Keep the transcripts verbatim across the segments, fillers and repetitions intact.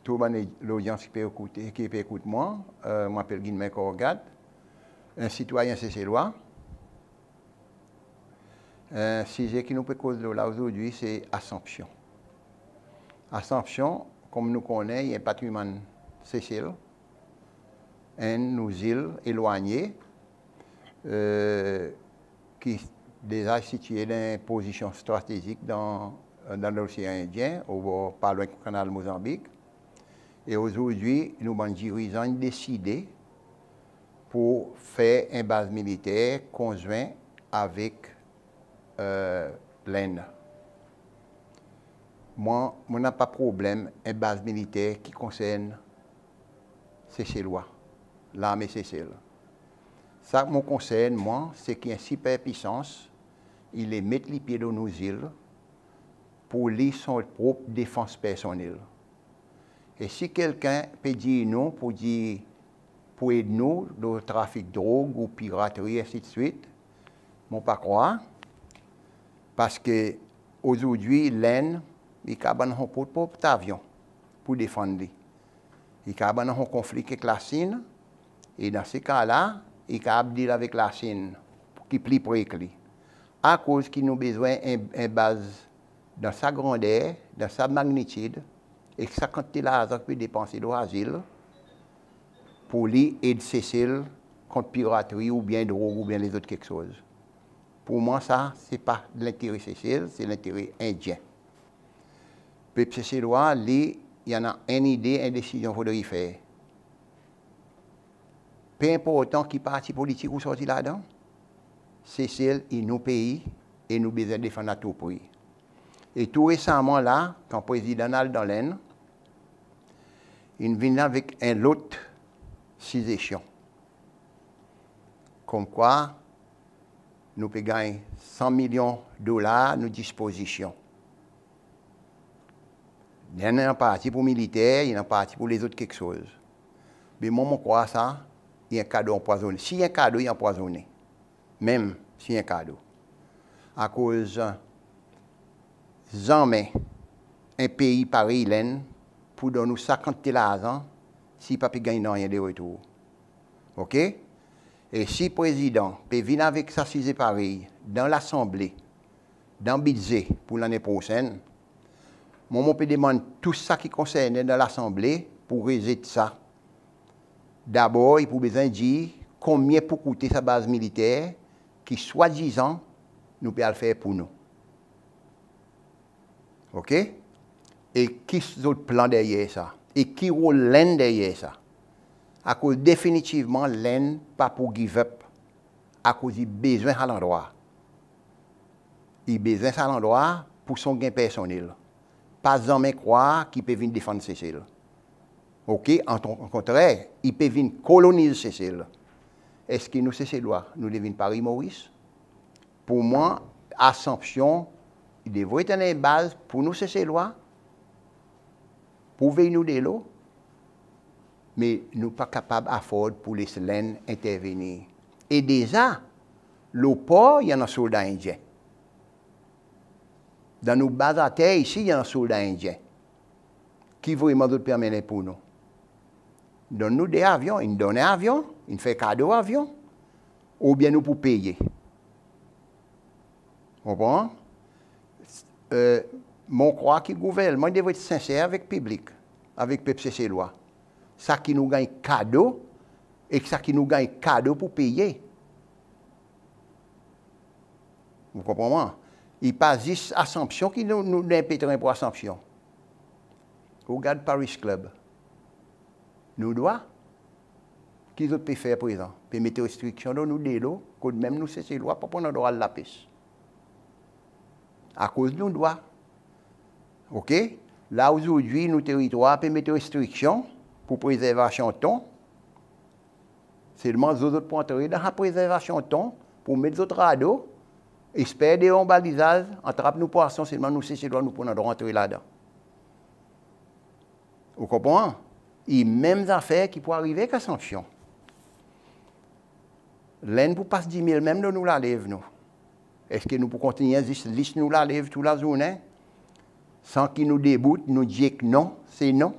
Tou bann lodyans ki pe ekout, ki pe ekout mwan, mon apel Gilmer Corgat, en sitwayen Seselwa. Size ki nou pe koz lo la ozordi se Assomption. Assomption, konman nou konnen, i en patrimonn Sesel, enn nou zil elwanye, ki deza sitye dan en pozisyon stratezik dan, dan Losean Endyen, obor pa lwen Kanal Mozanbik. E ozordi nou bann dirizan in deside pour fer en baz militer konzwen avek Lenn. Mwan, mon napa problenm en baz militer ki konsern Seselwa, Larme Sesel. Sa mon konsern mwan, se ki en siperpwisans i le met lipye lo nou zil pour li son prop defans personnel. E si kelkenn pe dir nou pour dir, pour ed nou lo trafik drog ou piratri, ensidswit, mon pa krwar, parski ozordi Lenn i kapab annan son prop avyon pour defann li. I kapab annan son konfli ek Lasinn, e dan se ka la, i kapab deal avek Lasinn ki pli pre ek li. Akoz ki nou bezwen en, en baz dan sa grander, dan sa magnitid, ek sa kantite larzan ki pe depanse lo sa zil, pour li ed Sesel kont piratri oubyen drog oubyen lezot keksoz. Pour mwan sa, se pa lentere Sesel, se lentere Endyen. Pep Seselwa, li, i annan en nide, en desizyon fodre i fer. Pe enportan ki parti politik ou sorti ladan, Sesel i nou pei e nou bezwen defann a tou pri. E tou resaman la, kan Prezidan in al dan Lenn, in vin avek en lot sizesyon. Konmkwa nou pe ganny san milyon dolar nou dispozisyon. I annan parti pour militer, i annan parti pour lezot keksoz. Me mwan, mon krwar sa i en kado anpwazonnen. Si i en kado, i anpwazonnen. Menm si i en kado. Akoz zanmen en pei parey Lenn pour donn ou sa kantite larzan, si i pa pe ganny nanryen de retour. Oke? E si Prezidan pe vin avek sa size parey dan Lasanble, dan Bidze pour lannen prosenn, mwan, mon pe demann tou sa ki konsernen dan Lasanble pour rezet sa. Dabor, i pou bezwen dir konbyen pou koute sa baz militer ki swadizan nou pe al fer pour nou. Oke? E ki zot plan deryer sa? E ki rol Lenn deryer sa? Akoz definitivman Lenn pa pou give up. Akoz i bezwen sa landrwa. I bezwen sa landrwa pour son gen personnel. Pa zanmen krwar ki i pe vin defann Sesel. Oke? An, an kontrer, i pe vin koloniz Sesel. Eski nou Seselwa nou devin parey Moris? Pour mwan, Assomption i devret annan en baz pour nou Seselwa, pour vey nou delo, me nou pa kapab afford pour les Lenn entervenir. E deza, lo por i annan solda Endyen. Dan nou baz ater isi, i annan solda Endyen. Ki vreman zot pe anmennen pour nou? Donn nou de avyon, in donn avyon, in fer kado avyon, oubyen nou pou peye? Konpran? Mon krwar ki gouvernman i devret senser avek piblik, avek pep Seselwa. Sa ki nou ganny kado, ek sa ki nou ganny kado pour peye. Ou konpran mwan? I pa zis Assomption ki nou, nou dan en petren pour Assomption. Ou gard Parish Club. Nou drwa. Ki zot pe fer prezan? Pe met restriksyon dan nou delo, kot menm nou Seselwa pa pou annan drwa al lapes. Akoz nou drwa. Oke? La ozordi nou teritwar pe met restriksyon pour prezervasyon ton. Selman zot, zot pou antre dan sa prezervasyon ton pour met zot rado, esper deor balizaz, atrap nou pwason, selman nou Seselwa nou pou annan drwa antre ladan. Ou konpran? E menm zafer ki pou arive ek Assomption. Lenn pou pas dimil menm dan nou lalev nou. Eski nou pou kontinyen zis lis nou lalev tou lazournen, san ki nou debout, nou dir ek non, se non?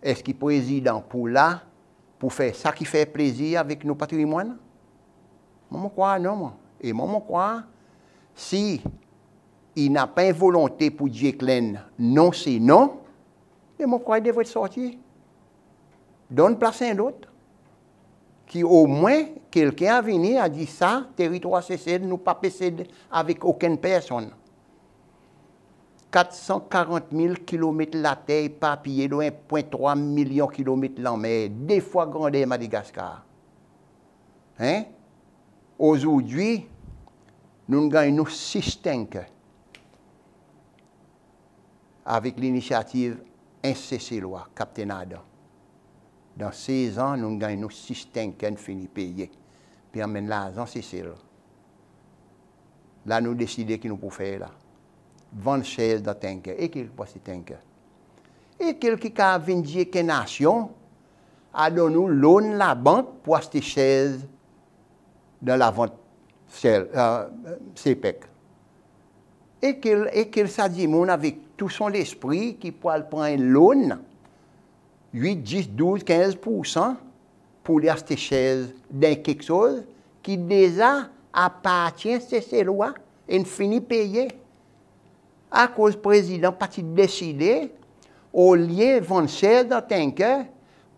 Eski Prezidan pou la pou fer sa ki fer plezir avek nou patrimwann? Mwan mon krwar non, mwan. E mwan mon krwar si i napa en volonte pou dir ek lenn non se non, be mon krwar i devret sorti. Donn plas en lot. Ki omwen kelken a vini a dir sa, teritwar Sesel nou pa pe sed avek okenn personn. Kat san karant mil kilomet later eparpiye lo en pwen trwa milyon kilomet lanmer, de fwa grander Madagaskar. En? Ozordi nou'n ganny nou sis tanker. Avek linisyativ en Seselwa, Kaptenn Adam. Dan sez an nou'n ganny nou sis tanker, nou'n fini peye. Pe anmenn larzan Sesel. La nou deside ki nou pou fer la. Vann shez dan tanker. E kel ki pou aste tanker? E kel ki kapab vin dir ek en nasyon, al donn ou loan labank pou aste shez dan lavant sel, e, SEYPEC? E kel, e kel sa dimoun avek tou son lespri ki pou al pran en loan wit, dis, douz, kenz poursan pou li aste shez dan keksoz ki deza apartyen Seselwa e in fini peye? Akoz Prezidan pa ti deside, olye vann shez dan tanker,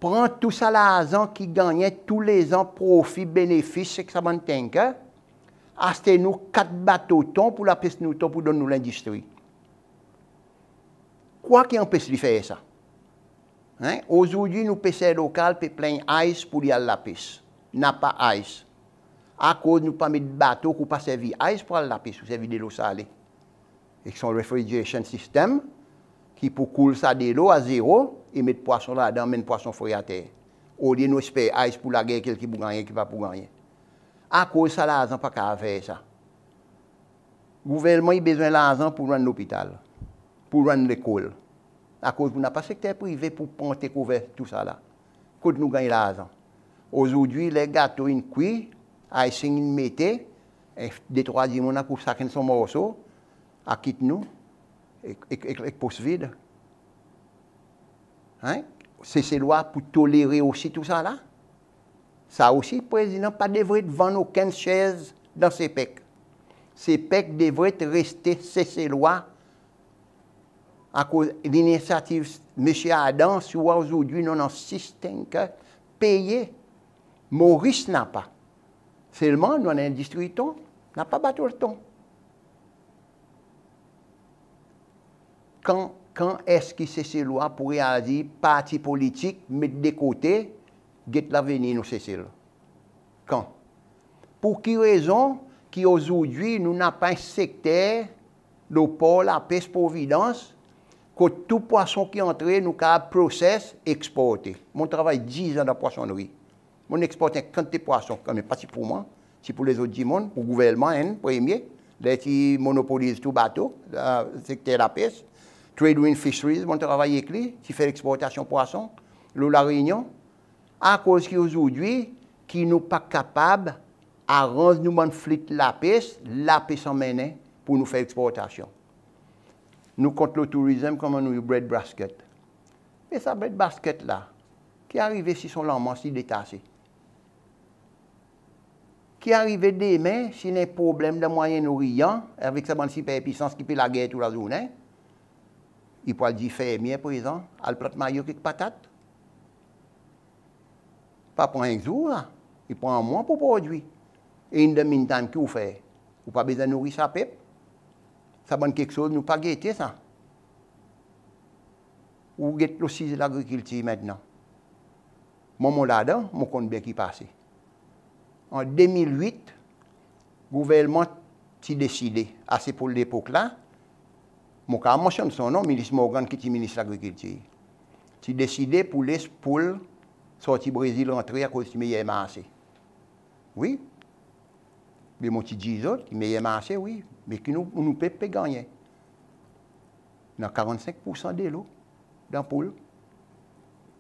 pran tou sa larzan ki gannyen toulezan, profi, benefis ek sa bann tanker, aste nou kat bato ton pou lapes nou ton, pou donn nou lendistri? Kwa ki anpes li fer sa? En? Ozordi nou peser lokal pe plenny ice pou li al lapes. Napa ice. Akoz nou pa met bato ki ou pa servi ice pou al lapes, ou servi delo sale. Ek son refrigeration system ki pou koul sa delo a zero, e met pwason ladan, anmenn pwason fre ater. Olye nou esper ice pou lager, kel ki pou gannyen, ki pa pou gannyen. Akoz sa larzan pa kapab fer sa? Gouvernman i bezwen larzan pou rann lopital, pou rann lekol. Akoz pou napa sekter prive pou pran, take over tou sa la? Kot nou ganny larzan? Ozordi ler gato in kwi, icing in mete, e de trwa dimoun a koup sakenn son morso, a kit nou ek, ek, ek, ek pos vid. En? Seselwa pou tolere osi tou sa la? Sa osi, Prezidan pa devret vann okenn shez dan SEYPEC. SEYPEC devret reste Seselwa. Akoz linisyativ Msye Adam, si ou war ozordi nou annan sis tanker peye. Moris napa. Selman nou annan lendistri ton, napa bato ton. Kan, kan eski Seselwa pou realizir parti politik, met de kote, get lavenir nou Sesel? Kan? Pou ki rezon ki ozordi nou napa en sekter lo por lapes Providence, kot tou pwason ki antre nou kapab process, eksporte? Mon travay diz an dan pwasonnri. Mon'n eksport en kantite pwason, kanmenm pa ti pou mwan, ti pou lezot dimoun, pou gouvernman enn premye, ler ti monopoliz tou bato, sekter lapes, Tradewinds Fisheries, mon'n travay ek li, ti fer leksportasyon pwason lo La Réunion. Akoz ki ozordi ki nou pa kapab aranz nou bann flit lapes, lapes anmennen pou nou fer leksportasyon? Nou kont lo tourism konman nou bread basket. Me sa bread basket la, ki arive si son lanmans i detase? Ki arive demen si i annan problenm dan Mwayen Oriyan avek sa bann siperpisans ki pe lager tou lazournen? I pou al dir fermye prezan, al plant mayok ek patat. Pa pran en zour la, i pran mwan pou prodwi. E in the meantime, ki ou fer? Ou pa bezwen nouri sa pep? Sa bann keksoz nou pa gete sa. Ou get lo size lagrikiltir mentenan. Mwan mon ladan, mon konn byen ki pase. An de mil wit, gouvernman ti deside, a se pou lepok la, mon kapab mansyonn son non, Minis Morgan ki ti Minis Lagrikiltir, ti deside pou les poul sorti Brezil rantre akoz ti meyer marse. Wi. Me mon ti dir zot, ki meyer marse, wi. Me ki nou, nou pep pe gannyen. Annan karannsenk poursan delo dan poul.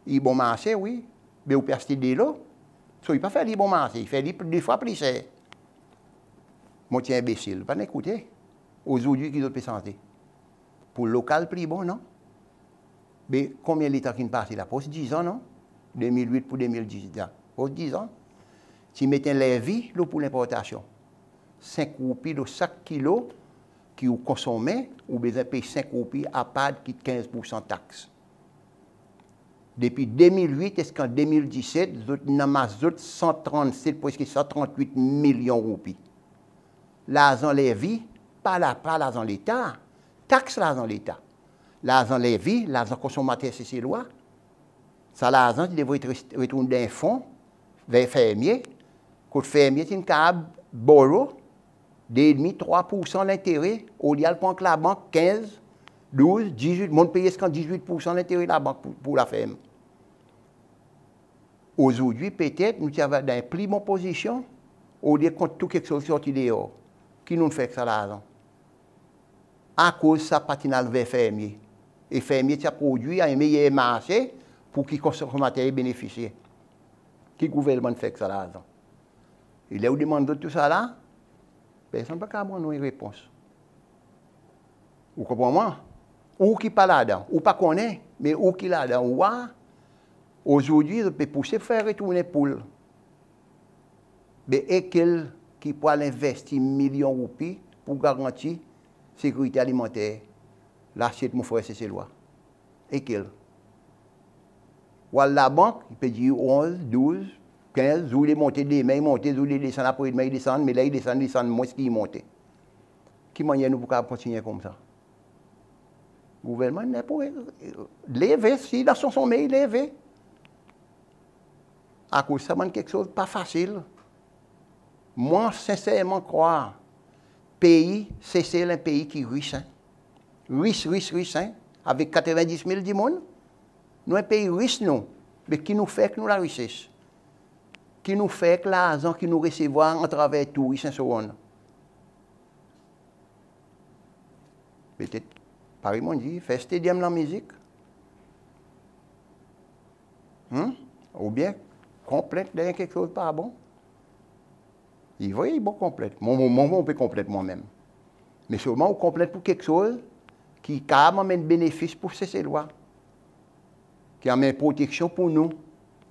I bon marse, wi. Me ou pe aste delo. So, i pa fer li bon marse, i fer li de fwa pli ser. Mon ti enbesil, pa'n ekoute. Ozordi ki zot pe sanze? Poul lokal pli bon, non? Be konbyen letan ki'n pase la? Pros dizan, non? De mil wit pour de mil diz la. Pros dizan. Ti met en levi lo pour lenportasyon. Senk roupi lo sak kilo ki ou konsonmen, ou bezwen pey senk roupi apard kit kenz poursan taks. Depi de mil wit ziska de mil diset, zot in anmas zot san trannset, preski san trannwit milyon roupi. Larzan levi, pa la, pa larzan Leta. Taks larzan Leta. Larzan levi, larzan konsonmater Seselwa. Sa larzan ti devret res-, retourn dan fon, ver fermye, kot fermye ti'n kapab borrow de edmi, trwa poursan lentere, olye al pran labank kenz, douz, dizwit, mon'n pey ziska dizwit poursan lentere labank pour, pour laferm. Ozordi, petet, nou ti ava dan en pli bon pozisyon, olye kont tou keksoz ki sorti deor. Ki nou'n fer ek sa larzan? Akoz sa pa ti'n al ver fermye. E fermye ti a prodwir a en meyer marse pour ki konsonmater i benefisye. Ki gouvernman in fer ek sa larzan? E ler ou demann zot tousala, personn pa kapab rann ou en repons. Ou konpran mwan? Ou ki pa ladan, ou pa konnen, me ou ki ladan, ou war, ozordi zot pe pouse pour fer retournen poul. Be lekel ki pou al envestir milyon roupi pour garanti sekirite alimanter, lasyet mon frer Seselwa? Lekel? Ou al labank, i pe dir onz, douz, kenz, zour i monte, demen i monte, zour i desann, apre demen i desann, me ler i desann, i desann mwens ki i monte. Ki mannyer nou pou kapab kontinyen koumsa? Gouvernman in pou leve, si dan son sonmey, leve. Akoz sa bann keksoz pa fasil. Mwan senserman krwar pei Sesel en pei ki ris, en. Ris, ris, ris, en. Avek katreven dis mil dimoun, nou en pei ris nou. Me ki nou fer ek nou larises? Ki nou fer ek larzan ki nou resevwar atraver touris, en, so on? Petet, parey mon dir, fer stadium lanmizik. Hmm? Oubyen konplent deryer keksoz pa bon. I vre, i bon konplent. Mwan, mwan, mwan, mon pe konplent mwan menm. Me selman ou konplent pour keksoz ki kapab anmenn benefis pour Seselwa. Ki anmenn proteksyon pour nou.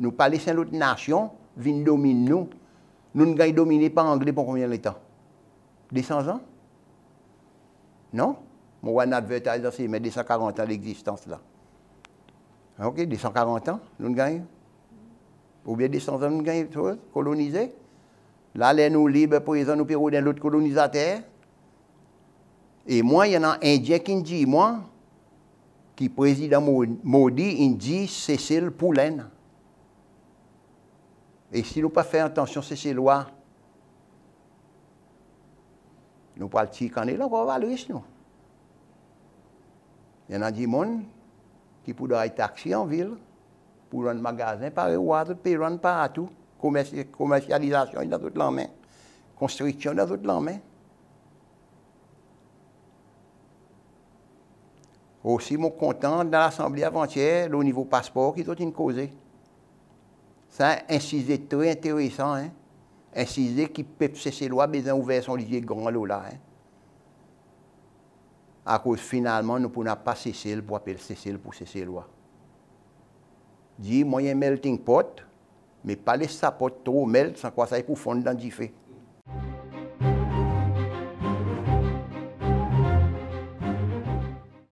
Nou pa les en lot nasyon vin dominn nou. Nou'n ganny dominen par Angle pour konbyen letan? De san zan? Non? Mon war en advertise dan semen, de san karant an legzistans la. Ok, de san karant an, nou'n ganny. Oubyen de san zan nou'n ganny, soz, kolonize. La, ler nou lib prezan, nou pe rod en lot kolonizater. E mwan, i annan Endyen ki'n dir mwan ki Prezidan Mo-, Modi in dir Sesel pour Lenn. E si nou pa fer atansyon, Seselwa, nou pral tir kannel ankor, valris nou. I annan dimoun ki pou drayv taksi anvil, pou rann magazen, parey ou war zot pe rann partou, komersi-, komersyalizasyon dan zot lanmen, konstriksyon dan zot lanmen. Osi, mon kontan dan Lasanble avantyer, lo nivo paspor ki zot in koze. Sa en size tre enteresan, en. En size ki pep Seselwa bezwen ouver son lizye gran lo la, en. Akoz finalman, nou pou napa Sesel pou apel Sesel pour Seselwa. Dir mwan i en melting pot, me pa les sa pot tro melt, san kwa sa i pou fonn dan dife.